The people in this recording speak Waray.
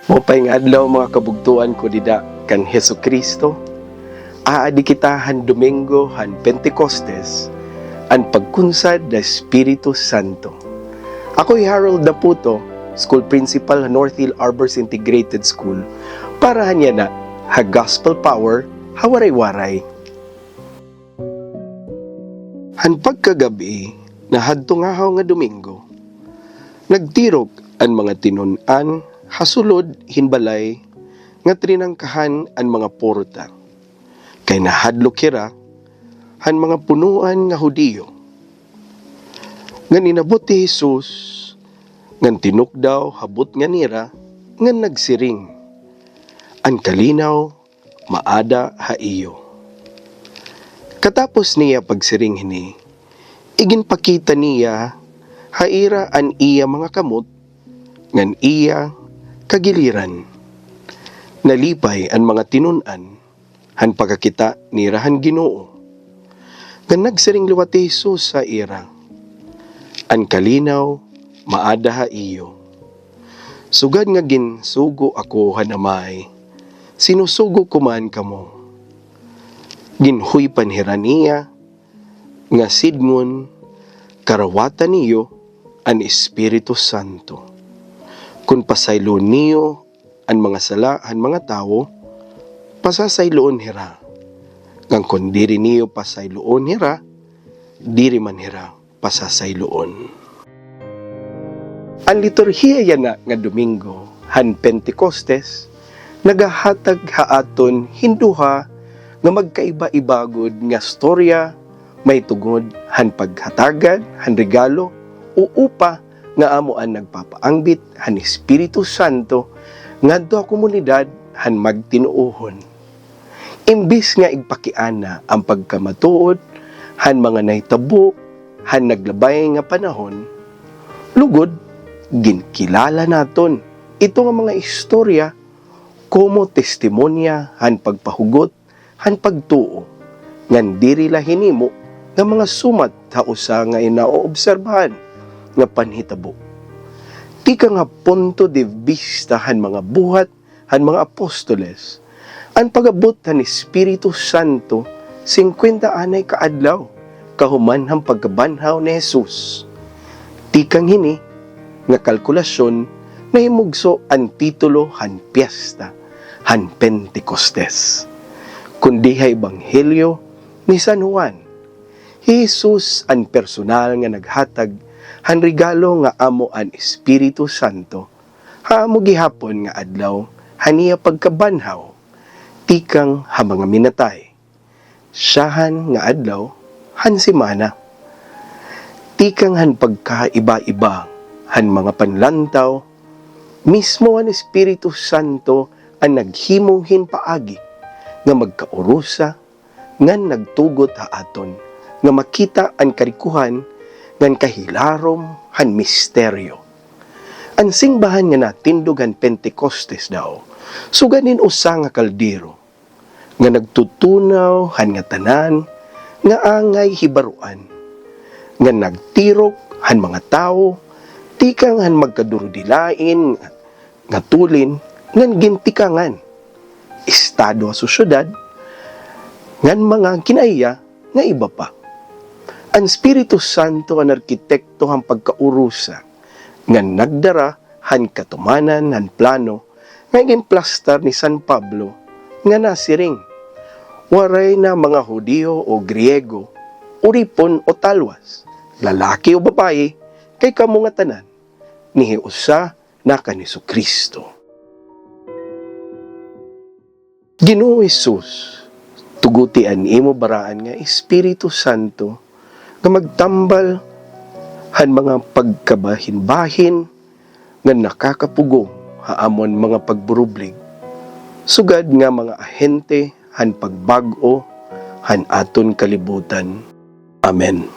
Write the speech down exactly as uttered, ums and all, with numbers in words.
Maupay nga adlaw, mga kabugtoan ko dida kan Jesucristo. Aadi kita han Domingo han Pentecostes, an pagkunsad han Espiritu Santo. Ako hi Harold Daputo, school principal han North Hill Arbors Integrated School, para han yana ha Gospel Power ha Waray-Waray. Han pagkagab-i na hadto ngahaw nga Domingo, nagtirok an mga tinun-an ha sulod hin balay nga trinangkahan an mga porta, kay nahadlok hira han mga punoan nga Hudiyo. Ngan inabot hi Jesus ngan tinukdaw ha butnga nira ngan nagsiring, "An kalinaw maada ha iyo." Katapos niya pagsiring hini, iginpakita niya ha ira an iya mga kamot ngan iya kagiliran. Nalipay an mga tinun-an han pagkakita nira han Ginoo. Ngan nagsiring liwat hi Jesus ha ira, "An kalinaw maada ha iyo. Sugad nga ginsugo ako han Amay, sinusugo ko man kamo." Ginhuypan hira niya nga sidngon, "Karawatan niyo an Espiritu Santo. Kon pasayloon niyo an mga sala han mga tawo, pasasayloon hira. Ngan kon diri niyo pasayloon hira, diri man hira pasasayloon." An liturhiya yana nga Domingo han Pentecostes nagahatag ha aton hin duha nga magkaiba-iba gud nga istorya mahitungod han paghatagan han regalo o upa nga amo an nagpapaangbit han Espiritu Santo ngadto ha komunidad han magtinuohon. Imbis nga igpakiana an pagkamatuod han mga nahitabo han naglabay nga panahon, lugod, ginkilala naton ito nga mga istorya komo testimonya han pagpahugot han pagtuo, ngan diri la hinimo nga mga sumat ha usa nga inaoobserbahan nga panhitabo. Tikang ha punto de vista han mga buhat han mga apostoles, an pag-abot han Espiritu Santo singkwenta anay ka adlaw kahuman han pagkabanhaw ni Jesus. Tikang hini nga kalkulasyon, nahimugso an titulo han piyesta han Pentecostes. Kundi ha Ebanghelyo ni San Juan, hi Jesus an personal nga naghatag han regalo nga amo an Espiritu Santo ha amo gihapon nga adlaw han iya pagkabanhaw tikang ha mga minatay, syahan nga adlaw han semana. Tikang han pagkaiba-iba han mga panlantaw, mismo an Espiritu Santo an naghimo hin paagi nga magkaurusa ngan nagtugot ha aton nga makita an karikohan ngan kahilarom han misteryo. An singbahan nga natindog han Pentecostes daw sugad hin usa nga kaldero nga nagtutunaw han ngatanan nga angay hibaroan, nga nagtirok han mga tawo tikang han magkadurudilain nga tulin ngan gintikangan, estado ha sosyedad, ngan mga kinaiya nga iba pa. An Espiritu Santo an arkitekto han pagkaurusa, ngan nagdara han katumanan han plano nga iginplastar ni San Pablo nga nasiring, "Waray na mga Hudiyo o Griego, uripon o talwas, lalaki o babaye, kay kamo ngatanan nihiusa na kan Jesu-Cristo." Ginoo Jesus, tuguti an imo baraan nga Espiritu Santo nga magtambal han mga pagkabahinbahin nga nakakapugong ha amon mga pagburublig, sugad nga mga ahente han pagbag-o han aton kalibutan. Amen.